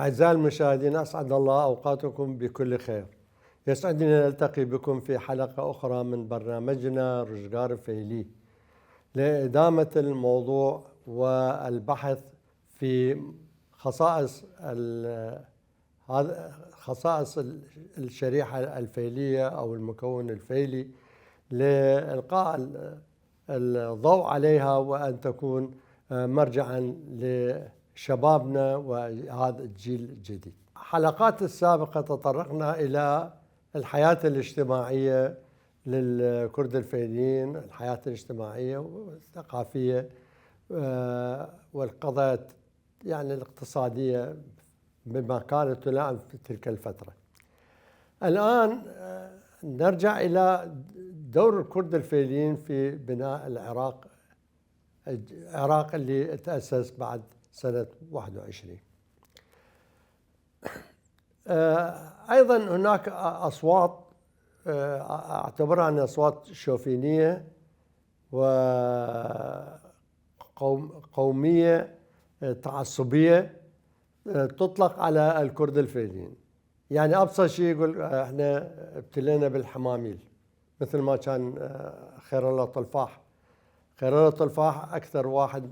أعزائي المشاهدين، أسعد الله أوقاتكم بكل خير. يسعدني أن نلتقي بكم في حلقة أخرى من برنامجنا رجغار فيلي لإدامة الموضوع والبحث في خصائص الشريحة الفيلية أو المكون الفيلي، لإلقاء الضوء عليها وأن تكون مرجعا لشبابنا وهذا الجيل الجديد. حلقات السابقة تطرقنا إلى الحياة الاجتماعية للكرد الفيليين، الحياة الاجتماعية والثقافية والقضايا يعني الاقتصادية بما كانت تلائم في تلك الفترة. الآن نرجع إلى دور الكرد الفيليين في بناء العراق اللي تأسس بعد سنة 21. أيضا هناك أصوات أعتبرها أنها أصوات شوفينية وقومية تعصبية تطلق على الكرد الفيليين. يعني أبسط شيء يقول احنا ابتلينا بالحماميل، مثل ما كان خير الله طلفاح. خير الله طلفاح أكثر واحد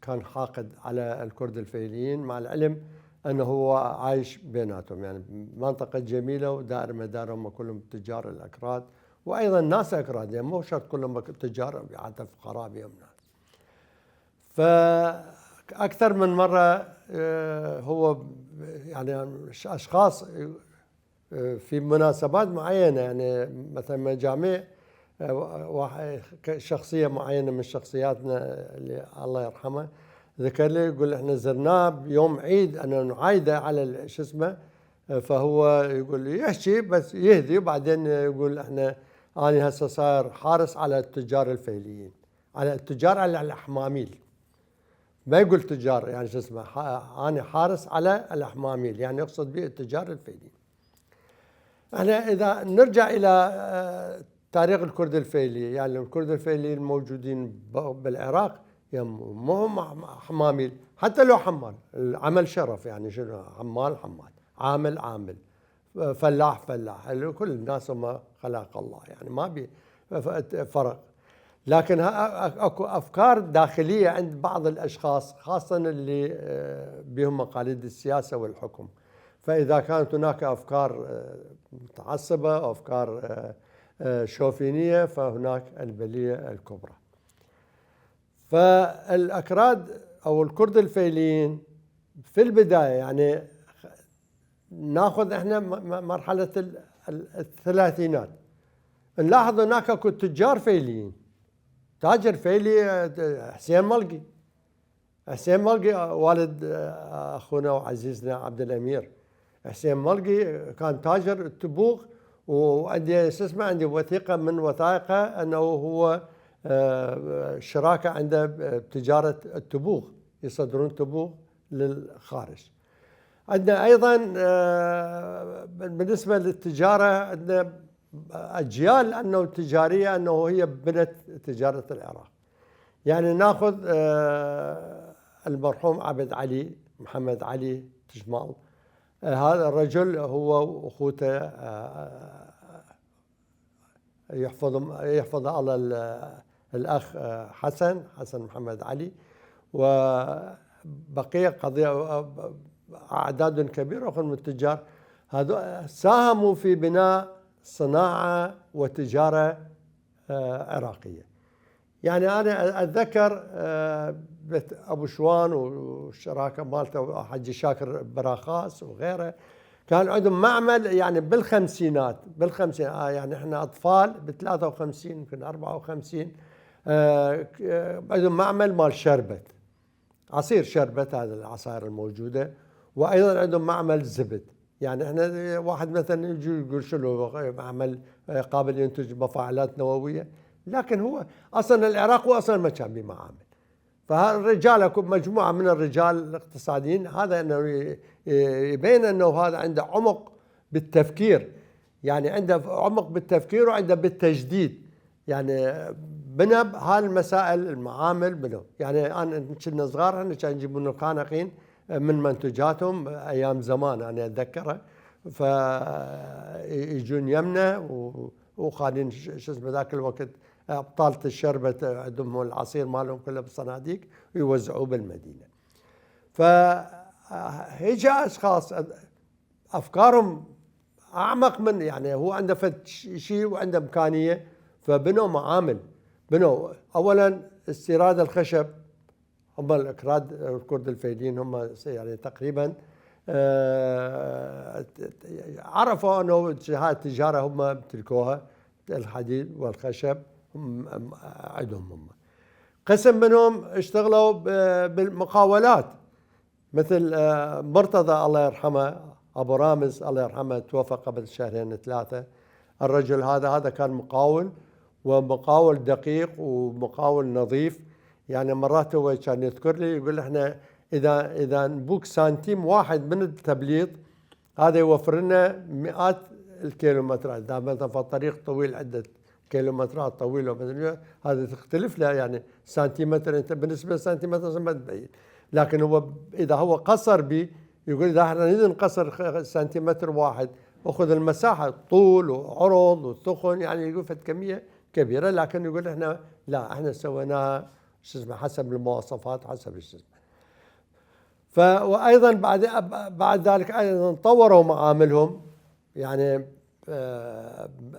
كان حاقد على الكرد الفيليين، مع العلم أنه هو عايش بيناتهم، يعني منطقة جميلة ودائر مدارهم كلهم تجار الأكراد، وأيضا ناس أكراد، يعني مو شرط كلهم تجار، حتى فقراء بهم ناس. فأكثر من مرة هو يعني أشخاص في مناسبات معينة، يعني مثلا مجاميع شخصية معينة من شخصياتنا اللي الله يرحمه ذكر لي، يقول احنا زرناه بيوم عيد أنا نعايده على شو اسمه، فهو يقول يحكي بس يهدي، وبعدين يقول احنا أنا هسه صاير حارس على التجار الفيليين، على التجار على الأحماميل، ما يقول تجار يعني شو اسمه، أنا حارس على الأحماميل، يعني يقصد به التجار الفيليين. احنا إذا نرجع إلى تاريخ الكرد الفيلي، يعني الكرد الفيلي الموجودين بالعراق يعني مو هم حماميل، حتى لو حمال العمل شرف، يعني شنو عمال عامل فلاح كل الناس هم خلق الله، يعني ما بي فرق. لكن اكو افكار داخليه عند بعض الاشخاص، خاصه اللي بهم مقاليد السياسه والحكم. فاذا كانت هناك افكار متعصبه او افكار شوفينيه، فهناك البليه الكبرى. فالاكراد او الكرد الفيليين في البدايه، يعني ناخذ احنا مرحله الثلاثينات، نلاحظ هناك اكو تجار فيليين. تاجر فيلي حسين ملقي والد اخونا وعزيزنا عبد الامير. حسين ملقي كان تاجر التبوغ، وعندي عندي وثيقه من وثائقه انه هو شراكه عنده بتجاره التبوغ، يصدرون تبوغ للخارج. عندنا ايضا بالنسبه للتجاره عندنا اجيال انه تجاريه، انه هي بنت تجاره العراق. يعني ناخذ المرحوم عبد علي محمد علي تجمال، هذا الرجل هو واخوته يحفظ الله الاخ حسن محمد علي، وبقيه قضيه اعداد كبيره اخرى من التجار، هذول ساهموا في بناء صناعه وتجاره عراقيه. يعني انا اتذكر ابو شوان والشراكه مالته حجي شاكر براخاس وغيره، كان عندهم معمل يعني بالخمسينات يعني احنا اطفال ب53 يمكن 54 عندهم معمل مال شربت، عصير شربت، هذا العصائر الموجوده، وايضا عندهم معمل زبد. يعني احنا واحد مثلا يجي يقول شنو معمل قابل ينتج مفاعلات نوويه، لكن هو اصلا العراق هو اصلا ما كان به معامل. فالرجال اكو مجموعه من الرجال الاقتصاديين، هذا انه يبين انه هذا عنده عمق بالتفكير، يعني عنده عمق بالتفكير وعنده بالتجديد، يعني بنى هالمسائل المعامل بنو. يعني انا كنا صغار احنا كان يجيبون القانقين من منتجاتهم أيام زمان أنا أتذكرها، فيجون يمنا وخالين شو اسمه ذاك الوقت أبطالة الشربة عندهم العصير مالهم كله بالصناديق ويوزعوه بالمدينة. فهيجي أشخاص أفكارهم أعمق من يعني هو عنده فد شيء وعنده إمكانية، فبنوا معامل. بنوا أولا استيراد الخشب، هم الأكراد الكرد الفيليين هم يعني تقريبا عرفوا أنه هاي التجارة هم يمتلكوها، الحديد والخشب هم عندهم. هم قسم منهم اشتغلوا بالمقاولات، مثل مرتضى الله يرحمه، أبو رامز الله يرحمه توفى قبل شهرين 3. الرجل هذا كان مقاول، ومقاول دقيق ومقاول نظيف. يعني مرات هو كان يذكر لي يقول احنا اذا نبوك سنتيم واحد من التبليط هذا يوفر لنا مئات الكيلومترات. اذا مثلا في الطريق طويل عدة كيلومترات طويله مثلا هذا تختلف له، يعني سنتيمتر انت بالنسبه لسنتيمتر ما تبين، لكن هو اذا هو قصر به يقول اذا احنا نريد نقصر سنتيمتر واحد اخذ المساحه طول وعرض وثخن، يعني يقول فد كميه كبيره، لكن يقول احنا لا احنا سويناها شو اسمه حسب المواصفات حسب شو اسمه. وايضا بعد ذلك ايضا طوروا معاملهم، يعني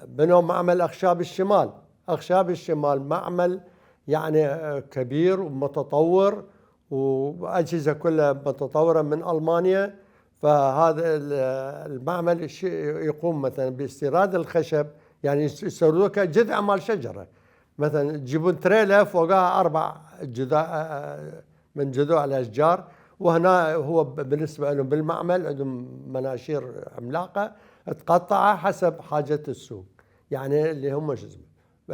بنوا معمل اخشاب الشمال. اخشاب الشمال معمل يعني كبير ومتطور، واجهزه كلها متطوره من المانيا. فهذا المعمل يقوم مثلا باستيراد الخشب، يعني يسووا كجذع مال شجره، مثلا تجيبون تريلا فوقها 4 جذوع من جذوع الاشجار، وهنا هو بالنسبه لهم بالمعمل عندهم مناشير عملاقه تقطعها حسب حاجه السوق، يعني اللي هم شو اسمه.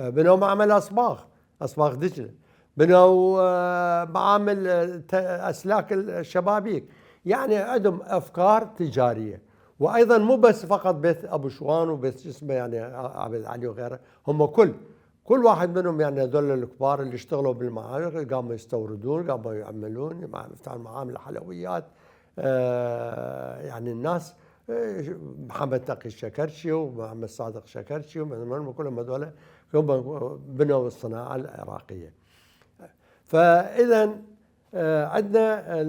بنوا معمل اصباغ دجله، بنوا معامل اسلاك الشبابيك، يعني عندهم افكار تجاريه. وايضا مو بس فقط بيت ابو شوان وبيت اسمه يعني عبد علي وغيره، هم كل واحد منهم يعني هذول الكبار اللي اشتغلوا بالمعامل قاموا يستوردون، قاموا يعملون يفتحون معامل حلويات. يعني الناس محمد تقي الشكرشي ومحمد صادق الشكرشي كلهم هذول بنوا الصناعه العراقيه. فاذا عندنا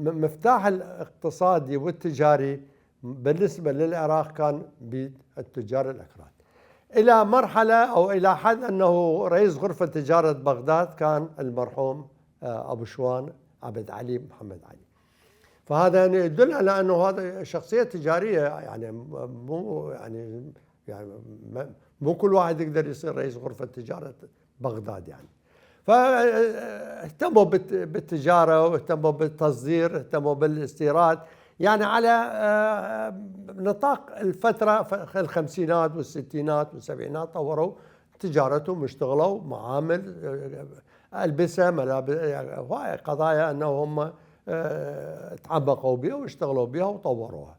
المفتاح الاقتصادي والتجاري بالنسبه للعراق كان بالتجار الاكراد، الى مرحله او الى حد انه رئيس غرفه تجاره بغداد كان المرحوم ابو شوان عبد علي محمد علي. فهذا يعني يدل على انه هذا شخصيه تجاريه، يعني مو كل واحد يقدر يصير رئيس غرفه تجاره بغداد يعني. فاهتموا بالتجاره واهتموا بالتصدير، اهتموا بالاستيراد، يعني على نطاق الفتره في الخمسينات والستينات والسبعينات طوروا تجارتهم، اشتغلوا معامل البسه ملابس، يعني قضايا انه هم تعمقوا بها واشتغلوا بها وطوروها.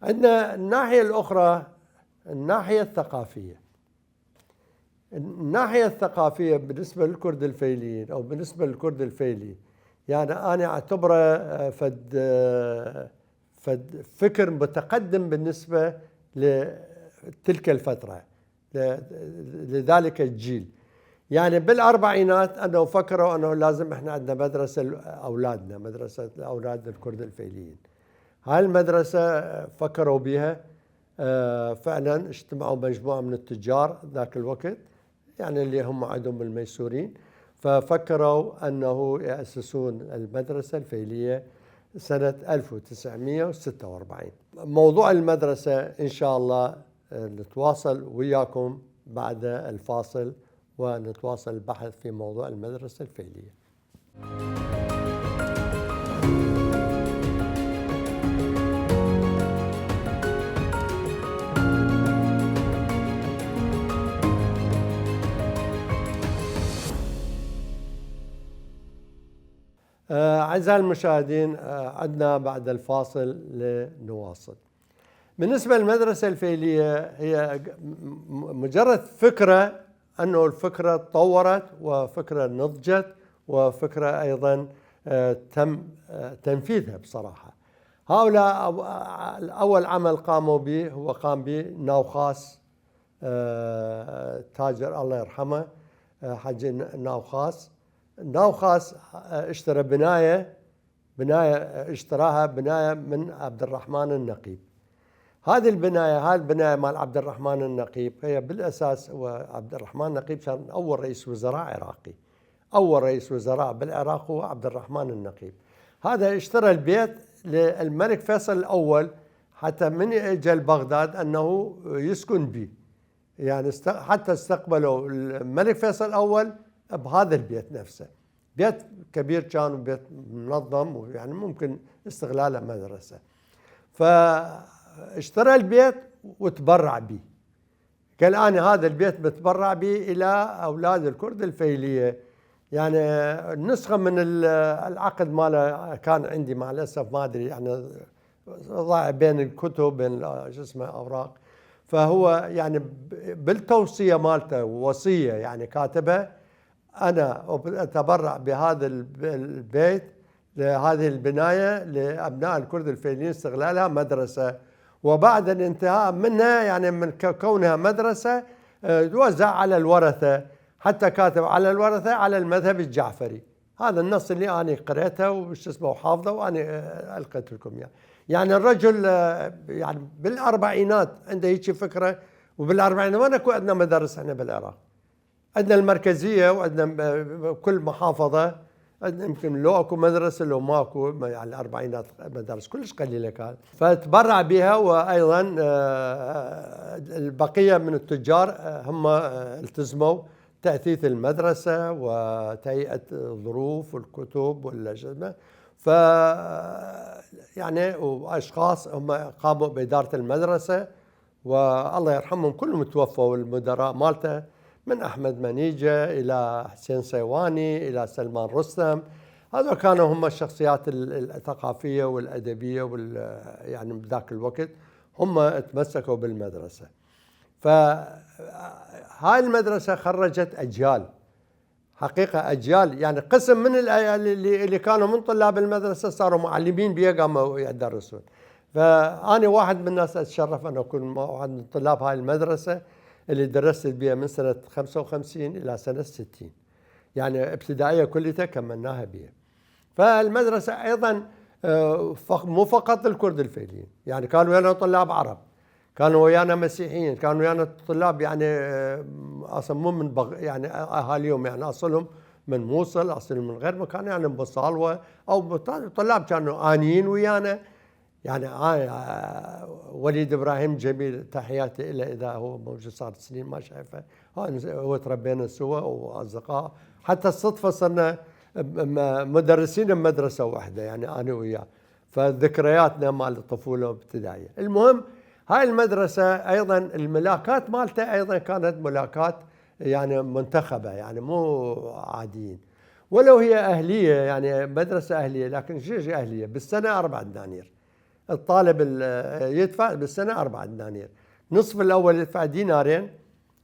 عندنا الناحيه الاخرى الناحيه الثقافيه. الناحيه الثقافيه بالنسبه للكرد الفيليين او بالنسبه للكرد الفيلي، يعني انا اعتبره فد فكر متقدم بالنسبه لتلك الفتره لذلك الجيل. يعني بالاربعينات انه فكروا انه لازم احنا عندنا مدرسه لاولادنا، مدرسه الاولاد الكرد الفيليين. هاي المدرسه فكروا بها فعلا، اجتمعوا مجموعه من التجار ذاك الوقت، يعني اللي هم عندهم الميسورين، ففكروا أنه يأسسون المدرسة الفيلية سنة 1946. موضوع المدرسة إن شاء الله نتواصل وياكم بعد الفاصل ونتواصل البحث في موضوع المدرسة الفيلية. أعزائي المشاهدين، عدنا بعد الفاصل لنواصل. بالنسبة للمدرسة الفيلية هي مجرد فكرة، أنه الفكرة تطورت وفكرة نضجت وفكرة أيضا تم تنفيذها بصراحة. هؤلاء أول عمل قاموا به هو قام به ناوخاس، تاجر الله يرحمه حجي ناوخاس. ناوخاس اشترى بناية اشتراها بناية من عبد الرحمن النقيب. هذه البناية مال عبد الرحمن النقيب هي بالأساس هو عبد الرحمن النقيب كان أول رئيس وزراء عراقي. أول رئيس وزراء بالعراق هو عبد الرحمن النقيب. هذا اشترى البيت للملك فيصل الأول حتى من اجى لبغداد أنه يسكن به، يعني حتى استقبلوا الملك فيصل الأول بهذا البيت نفسه. بيت كبير كان وبيت منظم ويعني ممكن استغلاله مدرسة. فاشترى البيت وتبرع به، قال أنا هذا البيت بتبرع به إلى أولاد الكرد الفيلية. يعني نسخة من العقد ماله كان عندي مع الأسف ما أدري، يعني ضاع بين الكتب بين شو اسمه أوراق. فهو يعني بالتوصية مالته وصية يعني كاتبها، أنا أتبرع بهذا البيت لهذه البناية لأبناء الكرد الفيليين استغلالها مدرسة، وبعد الانتهاء منها يعني من كونها مدرسة توزع على الورثة، حتى كاتب على الورثة على المذهب الجعفري. هذا النص اللي أنا قرأته وش اسمه وحافظه وأنا ألقيت لكم يعني الرجل يعني بالأربعينات عنده هيك فكرة. وبالأربعينات ما نكو عندنا مدارس احنا بالعراق، عندنا المركزية وعندنا كل محافظة عندنا يمكن لو اكو مدرسة لو ماكو، يعني الأربعينات مدارس كلش قليلة كانت. فتبرع بها. وأيضا البقية من التجار هم التزموا تأثيث المدرسة وتهيئة الظروف والكتب واللجنة. يعني وأشخاص هم قاموا بإدارة المدرسة، والله يرحمهم كلهم توفوا. المدراء مالته من أحمد منيجة إلى حسين سيواني إلى سلمان رستم، هذول كانوا هم الشخصيات الثقافية والأدبية يعني بذاك الوقت هم تمسكوا بالمدرسة. فهاي المدرسة خرجت أجيال، حقيقة أجيال، يعني قسم من اللي كانوا من طلاب المدرسة صاروا معلمين بيها قاموا يدرسون. فأنا واحد من الناس أتشرف أن أكون واحد من طلاب هاي المدرسة اللي درست بها من سنة 55 إلى سنة 60، يعني ابتدائية كلها كملناها بها. فالمدرسة أيضا مو فقط الكرد الفيليين، يعني كانوا ويانا طلاب عرب، كانوا ويانا مسيحيين، كانوا ويانا طلاب يعني اصلا مو من يعني اهاليهم يعني اصلهم من موصل، اصلهم من غير مكان يعني بصالوه، او طلاب كانوا انيين ويانا. يعني وليد ابراهيم جميل تحياتي له اذا هو موجود، صار سنين ما شايفه، هو تربينا سوا واصدقاء، حتى الصدفه صرنا مدرسين بمدرسه واحده يعني انا وياه. فذكرياتنا مال الطفوله الابتدائيه. المهم هاي المدرسة أيضا الملاكات مالتها أيضا كانت ملاكات يعني منتخبة، يعني مو عاديين، ولو هي أهلية يعني مدرسة أهلية، لكن شيء أهلية بالسنة 4 دنانير. الطالب يدفع بالسنة 4 دنانير، نصف الأول يدفع دينارين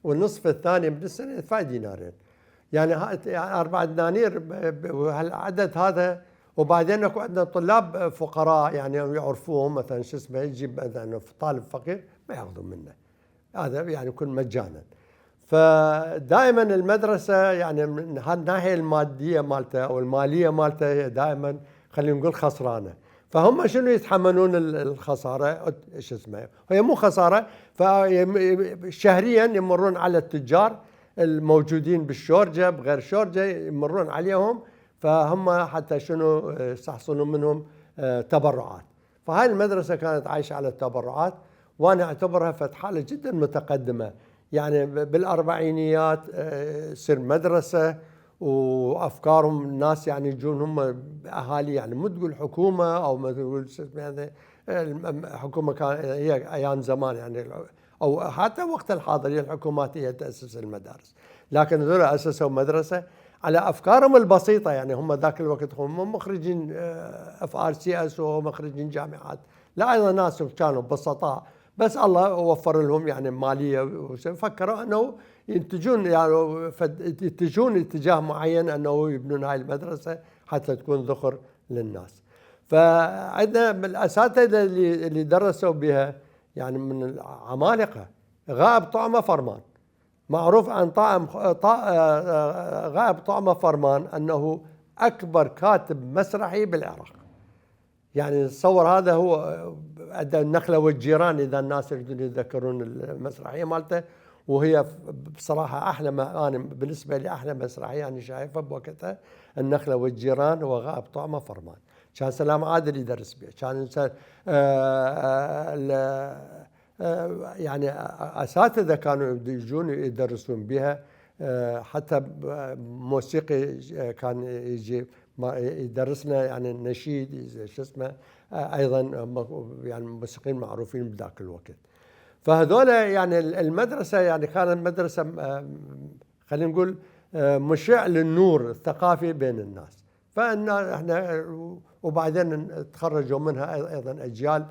والنصف الثاني من السنة يدفع دينارين، يعني 4 دنانير هالعدد هذا. وبعدين اكو عندنا طلاب فقراء يعني يعرفوهم مثلا شو اسمه، يجيب مثلا طالب فقير ما ياخذون منه، هذا يعني يكون مجانا. فدائما المدرسه يعني من هالناحيه الماديه مالتها او الماليه مالتها دائما خلينا نقول خسرانه. فهم شنو يتحملون الخساره شو اسمه، هي مو خساره، فشهريا يمرون على التجار الموجودين بالشورجه بغير شورجه يمرون عليهم، فهم حتى شنو يستحصلون منهم تبرعات. فهاي المدرسة كانت عايشة على التبرعات، وأنا أعتبرها حالة جدا متقدمة. يعني بالأربعينيات سر مدرسة وأفكارهم الناس يعني يجون هم أهالي، يعني مو تقول حكومة أو ما تقول هذا حكومة، كان هي أيام زمان يعني أو حتى وقت الحاضر الحكومات هي تأسس المدارس، لكن هذول أسسوا مدرسة على أفكارهم البسيطة. يعني هم ذاك الوقت هم مخرجين FRCS ومخرجين جامعات، لا أيضا ناس كانوا بسطاء، بس الله وفر لهم يعني مالية، وفكروا أنه ينتجون يعني يتجهون اتجاه معين أنه يبنون هاي المدرسة حتى تكون ذخر للناس. فعندنا الأساتذة اللي درسوا بها يعني من العمالقة. غائب طعمة فرمان، معروف عن غائب طعمة فرمان أنه أكبر كاتب مسرحي بالعراق. يعني تصور هذا هو النخلة والجيران، إذا الناس يريدون يتذكرون المسرحية مالته، وهي بصراحة أحلى ما أنا بالنسبة لي أحلى مسرحية أنا شايفها بوقتها النخلة والجيران وغائب طعمة فرمان. كان سلام عادل يدرس بها، كان يعني أساتذة كانوا يجون يدرسون بها. حتى موسيقي كان يجي يدرسنا يعني النشيد شو اسمه، ايضا يعني موسيقيين معروفين بذاك الوقت. فهذول يعني المدرسه يعني كانت مدرسه خلينا نقول مشع للنور الثقافي بين الناس. احنا وبعدين تخرجوا منها ايضا اجيال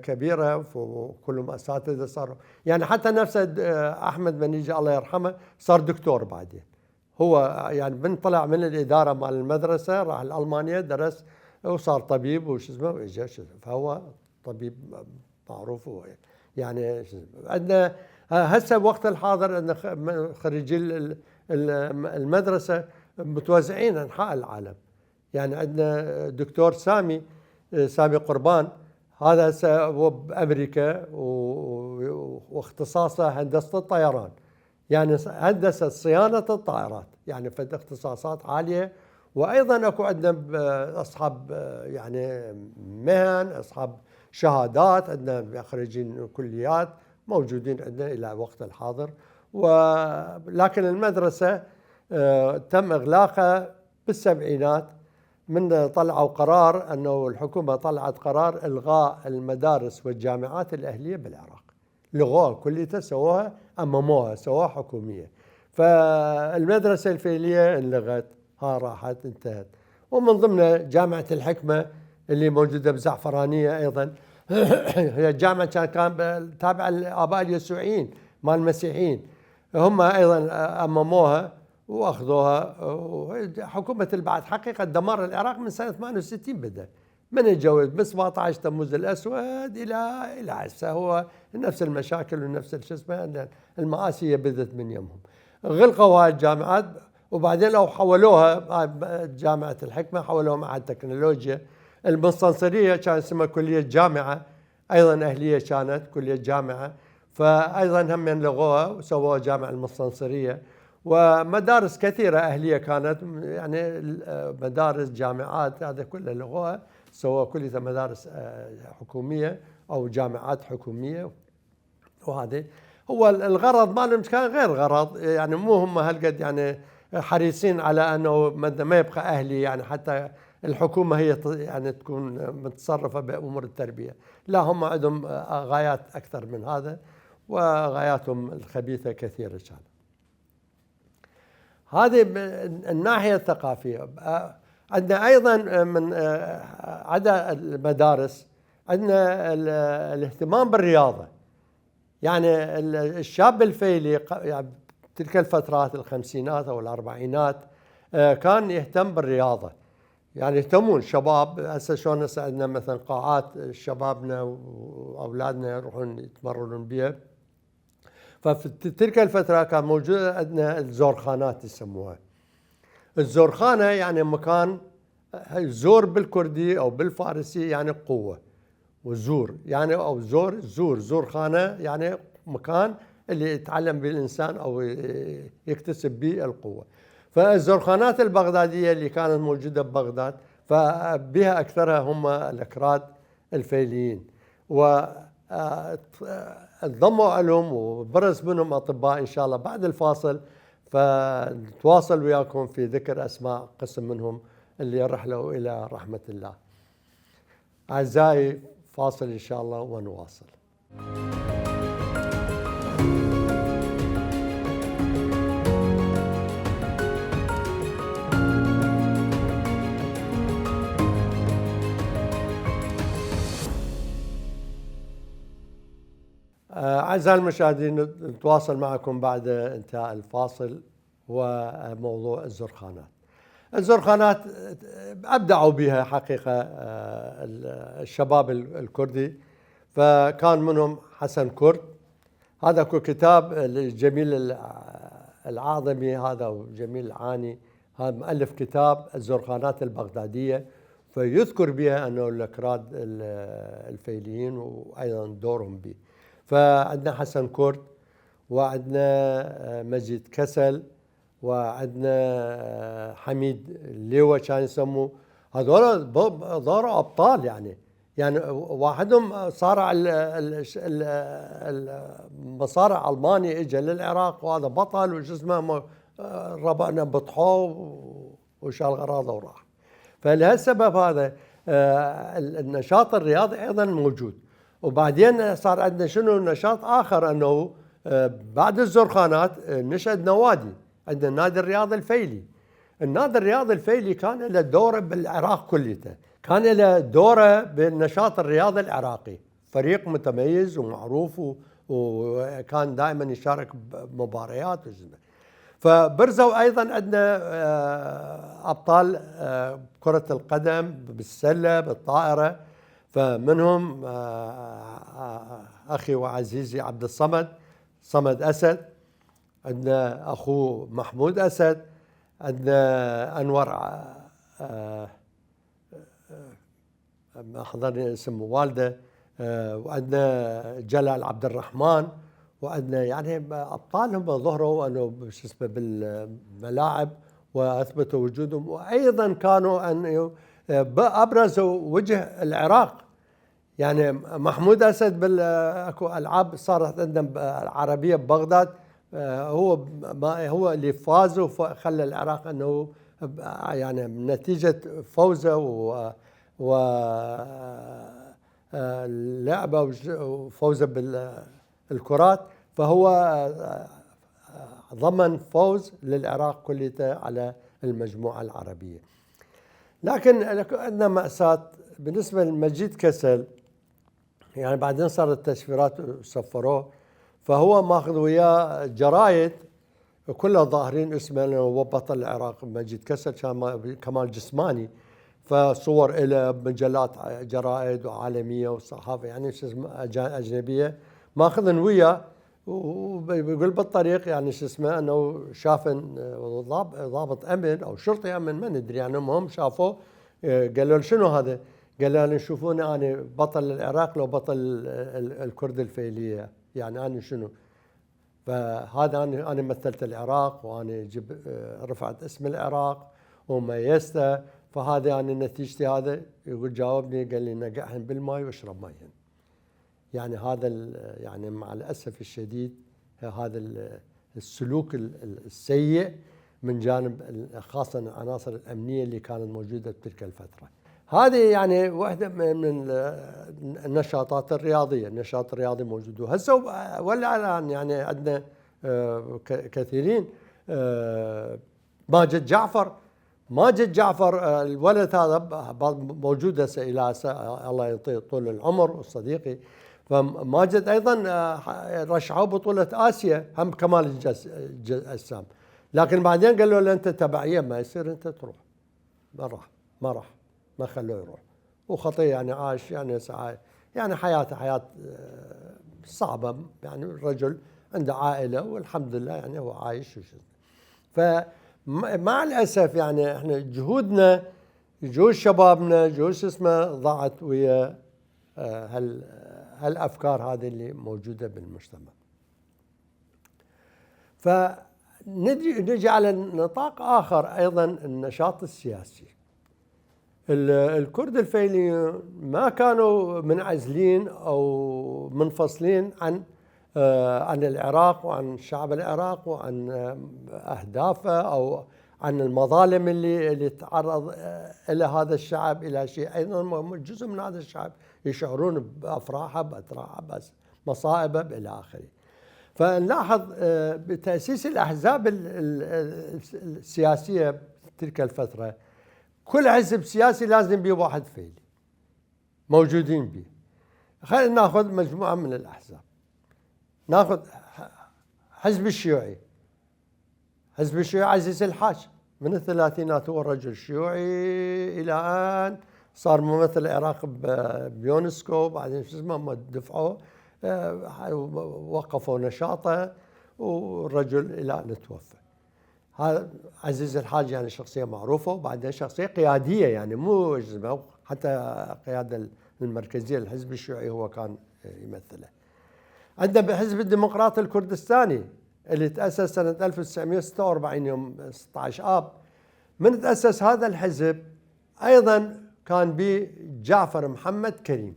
كبيره، وكلهم اساتذه صاروا. يعني حتى نفسه احمد منيجي الله يرحمه صار دكتور بعدين. هو يعني من طلع من الاداره مال المدرسه راح لالمانيا درس وصار طبيب وش اسمه واجا فهو طبيب معروف. هو يعني عندنا هسه بوقت الحاضر ان خريجي المدرسه متوزعين انحاء العالم. يعني عندنا دكتور سامي قربان، هذا هو بامريكا واختصاصه هندسه الطيران، يعني هندسه صيانه الطائرات، يعني في اختصاصات عاليه. وايضا اكو عندنا اصحاب يعني مهن، اصحاب شهادات، عندنا خريجين كليات موجودين عندنا الى وقت الحاضر. ولكن المدرسه تم اغلاقها بالسبعينات، من طلعوا قرار انه الحكومه طلعت قرار الغاء المدارس والجامعات الاهليه بالعراق، لغوها كليتها سووها امموها سووها حكوميه. فالمدرسه الفيليه انلغت، ها راحت انتهت. ومن ضمن جامعه الحكمه اللي موجوده بزعفرانيه ايضا هي جامعه كان تابعه للاباء اليسوعيين مال المسيحيين، هم ايضا امموها واخذوها. حكومه البعث حقيقه دمار العراق من سنه 68 بدا، من الجوز ب 17 تموز الاسود الى هسه هو نفس المشاكل ونفس شو اسمه، المآسي بدت من يمهم. غلقوا هاي الجامعات وبعدين لو حولوها جامعه الحكمه حولوها معهد التكنولوجيا. المستنصريه كان اسمها كليه جامعه ايضا اهليه، كانت كليه جامعه، فايضا هم لغوها وسووها جامعه المستنصريه. ومدارس كثيره اهليه كانت، يعني مدارس جامعات هذا كله لغوها سووا كلها مدارس حكوميه او جامعات حكوميه. وهذه هو الغرض مالهم كان غير غرض، يعني مو هم هالقد يعني حريصين على انه ما يبقى اهلي، يعني حتى الحكومه هي يعني تكون متصرفه بامور التربيه. لا، هم عندهم غايات اكثر من هذا، وغاياتهم الخبيثه كثيره كانت. هذه الناحيه الثقافيه. عندنا ايضا من عدا المدارس عندنا الاهتمام بالرياضه. يعني الشاب الفيلي يعني تلك الفترات الخمسينات او الاربعينات كان يهتم بالرياضه، يعني يهتمون شباب. هسه شلون هسه عندنا مثلا قاعات شبابنا واولادنا يروحون يتمرنون بها، ففي تلك الفتره كان موجود عندنا الزورخانات يسموها. الزورخانه يعني مكان، زور بالكردي او بالفارسي يعني قوه، وزور يعني او زورخانه يعني مكان اللي يتعلم به الانسان او يكتسب به القوه. فالزورخانات البغداديه اللي كانت موجوده ببغداد فبها اكثرها هم الاكراد الفيليين، وانضموا لهم وبرز منهم اطباء ان شاء الله بعد الفاصل. فنتواصل وياكم في ذكر اسماء قسم منهم اللي رحلوا الى رحمه الله. اعزائي فاصل ان شاء الله ونواصل. أعزائي المشاهدين، نتواصل معكم بعد انتهاء الفاصل وموضوع الزرخانات. الزرخانات أبدعوا بها حقيقة الشباب الكردي، فكان منهم حسن كرد، هذا كتاب الجميل العاظمي هذا وجميل العاني، هذا مؤلف كتاب الزرخانات البغدادية، فيذكر بها أنه الأكراد الفيليين وأيضا دورهم به. فعندنا حسن كرد، وعندنا مجيد كسل، وعندنا حميد الليوة كان يسموه، هذول ضاروا أبطال يعني واحدهم صارع المصارع ألماني اجى للعراق وهذا بطل وش اسمه ربعنا بطحوه وشال غراضه وراح. فلهالسبب هذا النشاط الرياضي أيضا موجود. وبعدين صار عندنا شنو نشاط آخر، أنه بعد الزرخانات نشأت نوادي. عندنا النادي الرياضي الفيلي. النادي الرياضي الفيلي كان له دوره بالعراق كليته، كان له دوره بالنشاط الرياضي العراقي، فريق متميز ومعروف وكان دائما يشارك بمباريات. فبرزوا أيضا عندنا أبطال كرة القدم بالسلة بالطائرة، فمنهم أخي وعزيزي عبد الصمد صمد أسد، عندنا أخوه محمود أسد، عندنا أنور ما حضرني اسم والده، وعندنا جلال عبد الرحمن، وعندنا يعني أبطالهم ظهروا أنه شو اسمه بالملاعب وأثبتوا وجودهم، وأيضا كانوا أن أبرزوا وجه العراق. يعني محمود أسد اكو ألعاب صارت عندنا العربية ببغداد، هو اللي فاز وخلى العراق أنه يعني نتيجة فوزه ولعبه وفوزه بالكرات، فهو ضمن فوز للعراق كليته على المجموعة العربية. لكن عندنا مأساة بالنسبة لمجيد كسل، يعني بعدين صارت التشفيرات وسفروه، فهو ماخذ وياه جرايد كلها ظاهرين اسمه انه هو بطل العراق. مجيد كسل كان كمال جسماني، فصور له مجلات جرائد وعالميه وصحافه يعني شو اسمه اجنبيه ماخذن وياه، وبيقول بالطريق يعني شو اسمه انه شاف ضابط امن او شرطي امن ما ندري، يعني هم شافوه قالوا له شنو هذا؟ قال له يشوفوني انا بطل العراق لو بطل الكرد الفيليه، يعني انا شنو؟ فهذا انا مثلت العراق وانا رفعت اسم العراق وميزته، فهذا يعني نتيجتي. هذا يقول جاوبني قال لي نقعهم بالماء واشرب ماء. يعني هذا يعني مع الاسف الشديد هذا السلوك السيء من جانب خاصه العناصر الامنيه اللي كانت موجوده بتلك الفتره. هذه يعني واحدة من النشاطات الرياضية، النشاط الرياضي موجود وهسه ولا الآن يعني عندنا كثيرين. ماجد جعفر الولد هذا موجود هسه إلى الله يعطيه طول العمر وصديقي. فماجد أيضا رشحوه بطولة آسيا هم كمال الأجسام، لكن بعدين قالوا له أنت تبعية ما يصير أنت تروح، ما راح ما خلوه يروح، وخطيه يعني عاش يعني حياته حياة صعبة، يعني الرجل عنده عائلة والحمد لله يعني هو عايش فمع الأسف يعني احنا جهود شبابنا جهود اسمه ضاعت ويا هالأفكار هذه اللي موجودة بالمجتمع. فنجي على نطاق آخر أيضا النشاط السياسي. الكرد الفيليون ما كانوا منعزلين أو منفصلين عن العراق وعن شعب العراق وعن أهدافه أو عن المظالم اللي تعرض إلى هذا الشعب إلى شيء. أيضا جزء من هذا الشعب يشعرون بأفراحه بأتراحه بمصائبه إلى آخره. فنلاحظ بتأسيس الأحزاب السياسية تلك الفترة كل حزب سياسي لازم بيه واحد فيلي موجودين به. خلينا ناخذ مجموعة من الأحزاب. ناخذ حزب الشيوعي عزيز الحاج من الثلاثينات هو رجل شيوعي إلى أن صار ممثل العراق بيونسكو، بعدين شو اسمه دفعوه، وقفوا نشاطه، والرجل إلى أن توفى. هذا عزيز الحاج يعني شخصية معروفة، وبعدين شخصية قيادية، يعني مو حتى قيادة المركزية للحزب الشيوعي هو كان يمثله. عندنا بحزب الديمقراطي الكردستاني اللي تأسس سنة 1946 يوم 16 آب. من تأسس هذا الحزب أيضا كان به جعفر محمد كريم،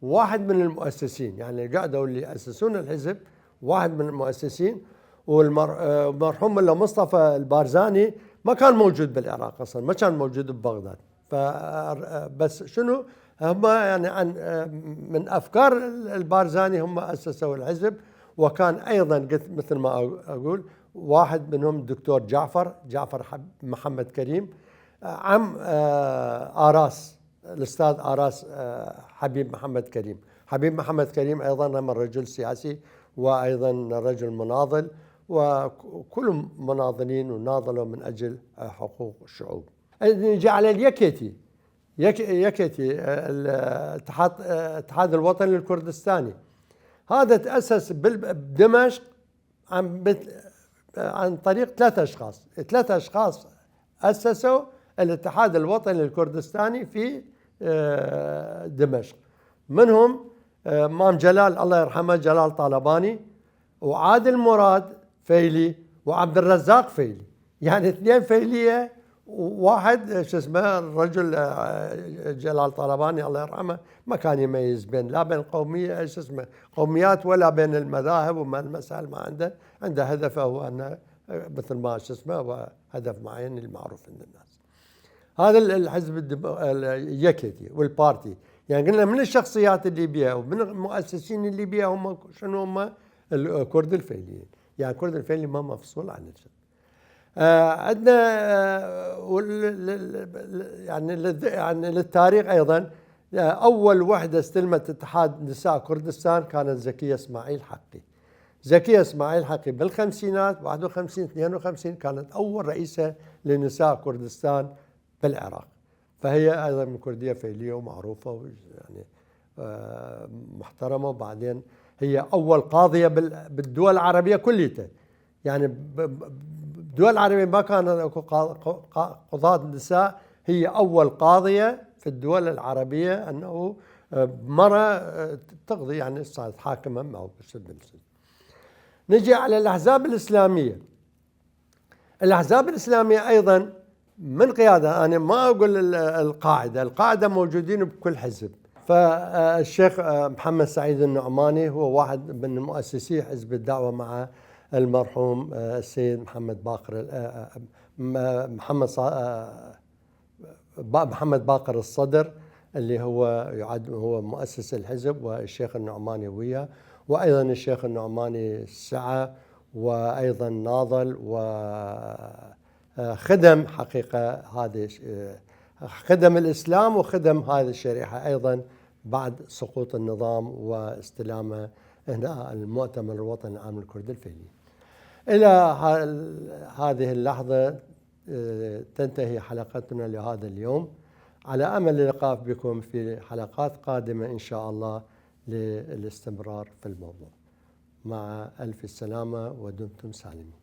واحد من المؤسسين، يعني قعدوا اللي يأسسون الحزب واحد من المؤسسين. والمرحوم ملا مصطفى البارزاني ما كان موجود بالعراق اصلا، ما كان موجود ببغداد. بس شنو هم يعني عن من افكار البارزاني هم اسسوا الحزب. وكان ايضا قلت مثل ما اقول واحد منهم الدكتور جعفر محمد كريم، عم آراس الاستاذ آراس حبيب محمد كريم ايضا هم رجل سياسي وايضا رجل مناضل، وكلهم مناضلين وناضلوا من اجل حقوق الشعوب. نجي على اليكيتي. الاتحاد الوطني الكردستاني، هذا تأسس بدمشق عن طريق ثلاث أشخاص أسسوا الاتحاد الوطني الكردستاني في دمشق. منهم مام جلال الله يرحمه جلال طالباني، وعادل مراد فيلي، وعبد الرزاق فيلي، يعني اثنين فيلية، وواحد شو اسمه الرجل جلال طالباني الله يرحمه ما كان يميز بين لا بين قومية شو اسمه قوميات ولا بين المذاهب وما المسائل، ما عنده هدفه هو انه مثل ما شو اسمه هدف معين المعروف عند الناس. هذا الحزب اليكيتي والبارتي، يعني قلنا من الشخصيات اللي بيها ومن المؤسسين اللي بيها هم شنو هم الكرد الفيليين، يعني الكرد الفيلي ما مفصول عن الشيء. عندنا يعني للتاريخ ايضا اول وحده استلمت اتحاد نساء كردستان كانت زكيه اسماعيل حقي بالخمسينات 51 52 كانت اول رئيسه لنساء كردستان بالعراق. فهي ايضا من كرديه فيليه ومعروفه يعني محترمه. وبعدين هي اول قاضيه بالدول العربيه كليتها، يعني الدول العربية ما كان اكو قضاة نساء، هي أول قاضية في الدول العربية أنه مرة تقضي، يعني صارت حاكمة أو بالسلم. نجي على الأحزاب الإسلامية أيضا من قيادة، أنا ما أقول القاعدة موجودين بكل حزب. فالشيخ محمد سعيد النعماني هو واحد من مؤسسي حزب الدعوة مع المرحوم السيد محمد باقر الصدر اللي هو يعد هو مؤسس الحزب، والشيخ النعماني وياه، وأيضا الشيخ النعماني سعى وأيضا ناضل وخدم حقيقة هذه خدم الإسلام وخدم هذه الشريحة أيضا بعد سقوط النظام واستلامه هنا المؤتمر الوطني العام للكرد الفيلي. إلى هذه اللحظة تنتهي حلقتنا لهذا اليوم، على أمل اللقاء بكم في حلقات قادمة إن شاء الله للاستمرار في الموضوع. مع ألف السلامة ودمتم سالمين.